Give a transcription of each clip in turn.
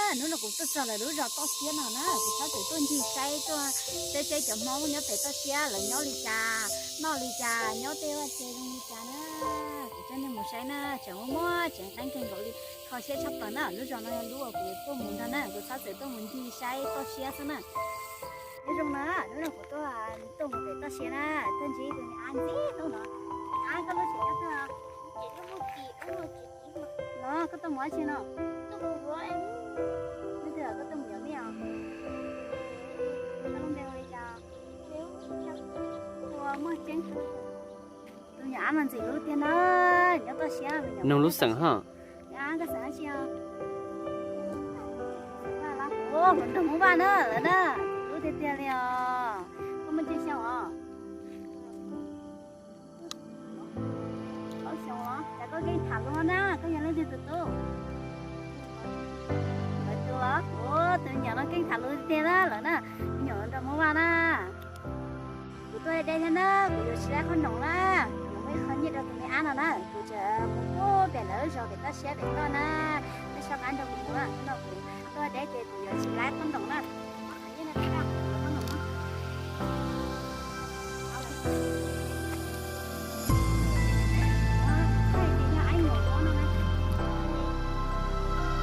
Hnub no kuv tuaj txog lawv lub zos toj siab no na, kuv txhob txwm tuaj ncig saib, tuaj saib saib cov Hmoob nyob pem toj siab lawv nyob li cas, noj li cas, nyob tej vaj tse zoo li cas na. Kuv coj nej mus saib na, tseem muaj muaj tseem qeeb kawg nkaus li, kho siab tshaj plaws na. Lub zos no yog lub uas kuv tuaj mus ntag na, kuv txhob txwm tuaj mus ncig saib toj siab xwb na. Nyob zoo na, hnub no kuv tuaj, tuaj mus pem toj siab na, tuaj ntsib tus niag ab ntxim hlub no. Ab, koj lub tsev nyob twg? No koj tuaj mus dab tsi no? Leej twg koj tuaj mus yuav mij os? Koj lub npe hu li cas? Ua Muaj Tseeb. Tus nyuam ab mas ntxim hlub tiag na, nyob toj siab. Noog lub xeem hos. Ab, koj xeem dab tsi os? Kuv nrog Hmoob Vaj na, lawv na, ntxim hlub tiag tiag li os. Koj muaj tsawg xyoo os? Plaub xyoo los? Cas koj keej tham lus na, koj yog leej twg tus tub? Lawv tus los? Ua, tus nyuam no keej tham lus tiag na, lawv na, me nyuam nrog Hmoob Vaj na. Kuv tuaj deb thiab na, kuv yuav tsis laib qhob noom na, kuv muab ib qho nyiaj rau tus me ab no na, kuv tseem mus pem lawv lub zos pem toj siab pem toj na, nej soj qab nrog kuv mus na, hnub no kuv tuaj deb ces kuv yuav tsis laib qhob noom na.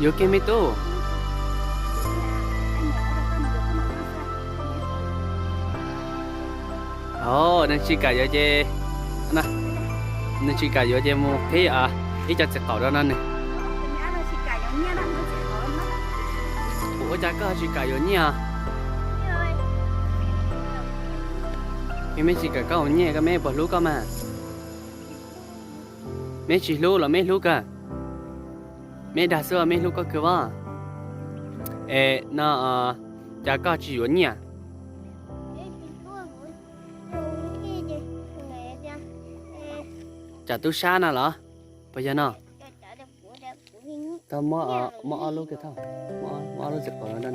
Yuav kiag me tub. Os, nws tsis kam yuav ces, nws tsis kam yuav ces mus qhib ib co txiv qaum rau no nws. Ua cas koj tsis kam yuav nyiaj? Meb tsis kam koj ua nyiaj, koj meb puas hlub koj mas? Meb tsis hlub los meb hlub kawg? Meb dag xwb, meb hlub koj kawg as. Es no, cas koj tsis yuav nyiaj? Tsam tub sab na los? Puas yog no? Koj muab, muab ob lub kiag thaum, muab ob lub txiv qaum no.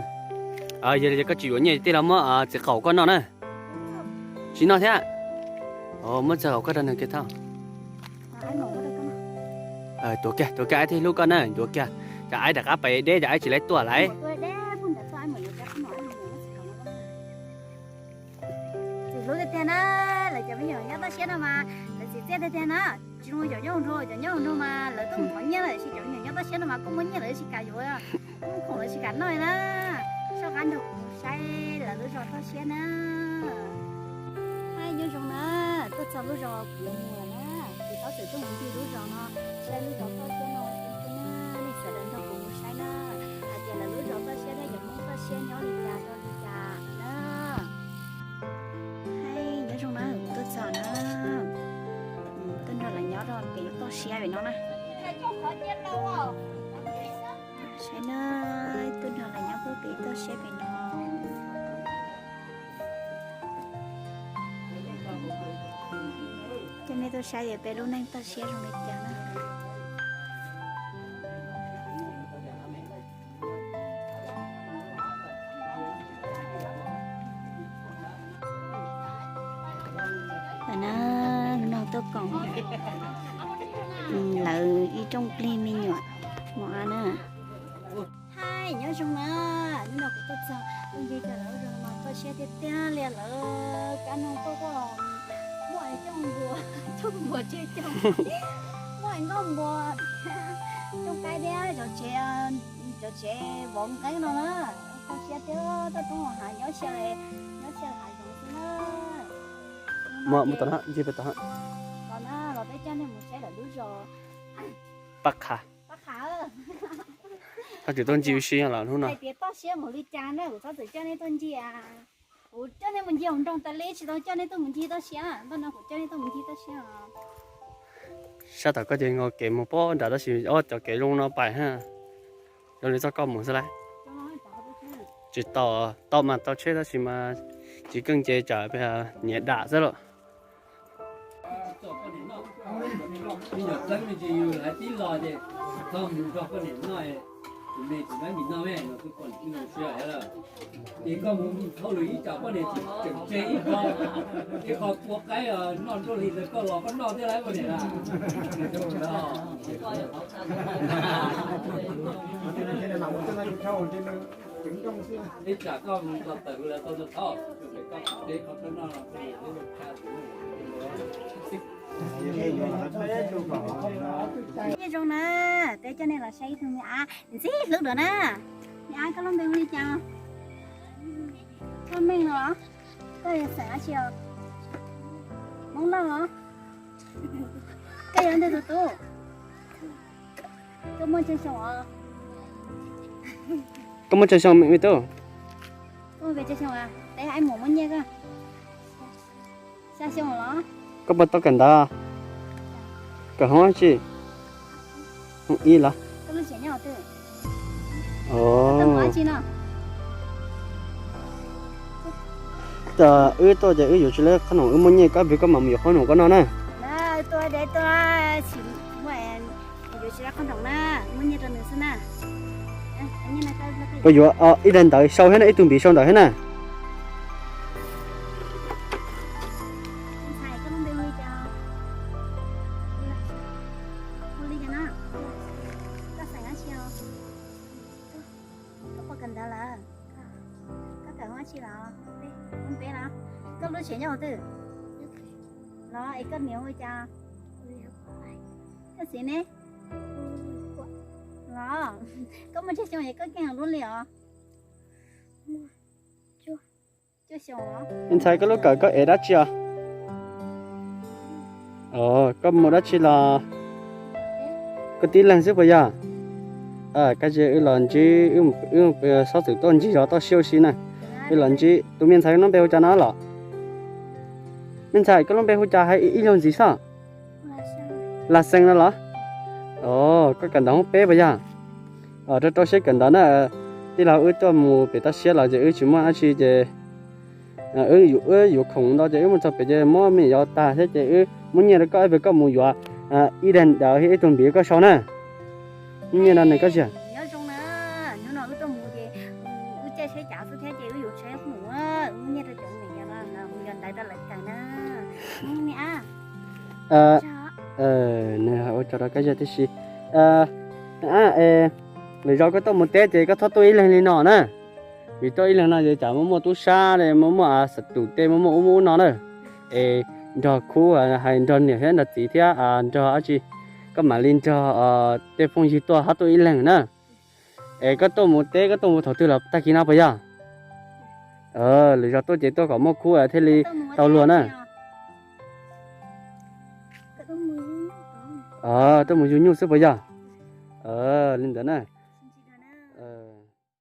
Yog li koj tsis yuav nyiaj tej los muab txiv qaum koj noj na. Tsis noj thiab. Muab txiv qaum koj rau nws kiag thaum. Tuav kiag, tuav kiag, aib thiaj hlub koj na, tuav kiag. Cas aib rov qab pais deb, cas aib tsis laib tuaj lawm. Txiv hlub tiag tiag na, lawv cov me nyuam nyob toj siab no mas lawv txiv txiaj tiag tiag na. Tsis zoo cov nyob hauv nroog, cov nyob hauv nroog mas lawv tuaj mus thov nyiaj lawm, tiam sis cov me nyuam nyob toj siab no mas koj muab nyiaj lawv tsis kam yuav, koj muab khoom lawv tsis kam noj na. Soj qab nrog kuv saib lawv lub zos toj siab na. Nyob zoo na, tuaj txog lub zos kuv yuav mus lawm na, kuv tab tom tuaj mus ncig lub zos no, saib lub zos toj siab no, nej sawv daws nrog kuv mus saib na, hais tias lawv lub zos toj siab thiab cov Hmoob toj siab nyob li cas rau li cas na. Nyob zoo na, kuv tuaj txog na, tuaj nrog lawv nyob rau pem toj siab pem no na. Saib na, tuaj nrog lawv nyob pem toj siab pem no. Coj nej tuaj saib tias peb lub neej toj siab zoo li cas na. Lawv na, hnub no tuaj koom lawv ib rooj plig me nyuam mos ab na. Hais nyob zoo na, hnub no kuv tuaj txog, tuaj ncig txog lawv lub zos no mas toj siab tiag tiag li, lawv kab noog tuaj tuaj los muaj coj npua, coj npua tseg coj, muaj nkauj npua, rooj qaib thiab cov tsev, cov tsev vov nqeeb no na, toj siab thiab toj roob hav nyob txhia, nyob txhia hav zoov xwb na. Mus tom no, ncig pem tom no. Los na, los peb coj nej mus saib lawv lub zos. Paj Qha. Paj Qha. Koj tseem tuaj ncig ua si los hnub no. Hais tias toj siab npaum li cas na, kuv txhob txwm coj nej tuaj ncig. Kuv coj nej mus ncig hauv nroog tas li, tsis tau coj nej tuaj mus ncig toj siab, ntawm no kuv coj nej tuaj mus ncig toj siab. Sab tom koj ces nkaus kev mus pem nrad tab sis ob cov kev zoo no pais ha. Zoo li txoj koj mus xwb lauj. Tsis tau, tau mas tau tsheb tab sis mas tsis keej ces tsam nyias dam xwb lauj. Me nyuam txeeb me ntsis yus laiv tib lo ces txog mus nrog poj niam noj, Ces koj mus thauj lwm ib tsam poj niam tseem tseg ib qho, ib qho kua qaib noj nruj hli ntawd koj los koj noj thiab lawm poj niam na. Ib tsam koj mus txog tawm hauv lawv tau thauj, koj teb qhov koj noj los koj mus teb. Nyob zoo na, peb coj nej los saib ib tug me ab ntxim hlub dua na. Me ab, koj lub npe hu li cas? Koj Meej no los? Koj yog xeem dab tsi os? Hmoob Lauj los? Koj yog leej twg tus tub? Koj muaj tsawg xyoo os? Koj muaj tsawg xyoo me tub? Koj muaj pes tsawg xyoo? Peb hais mus muab nyiaj koj. Xya xyoo los? Koj puas tau kawm ntawv? Kawm hoob dab tsi? Hoob ib los? Koj lub tsev nyob twg? Koj mus dab tsi no? Wb tuaj ces wb yuav tsis lab qhob noom, wb muaj nyiaj koj pes koj mam mus yuav qhob noom koj noj na. Tuaj deb tuaj, tsis muaj, yuav tsis lab qhob noom na, muaj nyiaj rau nws xwb na. Puas yuav ib daim ntawv sau thiab na, ib tug npiv sau ntawv thiab na? Ntxhais, koj lub npe hu li cas? Hu li cas no? Koj xeem dab tsi os? Koj puas kawm ntawv lawm? Koj kawm hoob dab tsi los? Hoob peb los? Koj lub tsev nyob hauv twg los? Es koj niam hu li cas los? Koj txiv ne? Los, koj muaj tsawg xyoo es koj keej heev luaj li os? Ntxhais, koj lub kawm koj ev dab tsi os? Koj mus dab tsi los? Koj tib leeg xwb puas yog? Koj cia wb los ntsib, wb xob txwm tuaj ntsib zov toj siab ua si na. Wb los ntsib tus me ntxhais, koj lub npe hu cas no los? Me ntxhais, koj lub npe hu cas hais ib zaug ntxiv soj? Lam Xees no los? Koj kawm ntawv hoob peb puas yog? Rau rau siab kawm ntawv na. Tij laug, wb tuaj mus pem toj siab los ces wb tsis muaj dab tsi ces wb yuav khoom ntau ces wb mus txog pem ces muab me nyuam yaus tag thiab ces wb muab nyiaj rau koj, pes koj mus yuav ib daim ntawv thiab ib tug npiv koj sau na. Muab nyiaj rau nws koj siab. Nyob zoo na, hnub no wb tuaj mus ces wb caij tsheb cav xwb thiab ces wb yuav tsheb mus, muab nyiaj rau cov niam cov no mus yuav ntawv rau lawv kawm na. Me ab, nws ua tsaug rau koj yog tib si. Ab, lwm zaus koj tuaj mus teb ces koj txhob tuaj ib leeg li no na. Vim tuaj ib leeg no ces tsam muaj muaj tub sab, muaj muaj xav tus tej, muaj muaj ub muaj ub no na. Es nrog khub, hais nrog niam thiab nrog txiv thiab nrog dab tsi, koj mam li nrog tej phooj ywg tuaj, txhob tuaj ib leeg na. Es koj tuaj mus teb, koj tuaj mus thaum twg los tag kis no puas yog? Lwm zaus tuaj ces tuaj kom muaj khub thiaj li tau luag na. Tuaj mus yug nyuj xwb puas yog? Li ntawd na.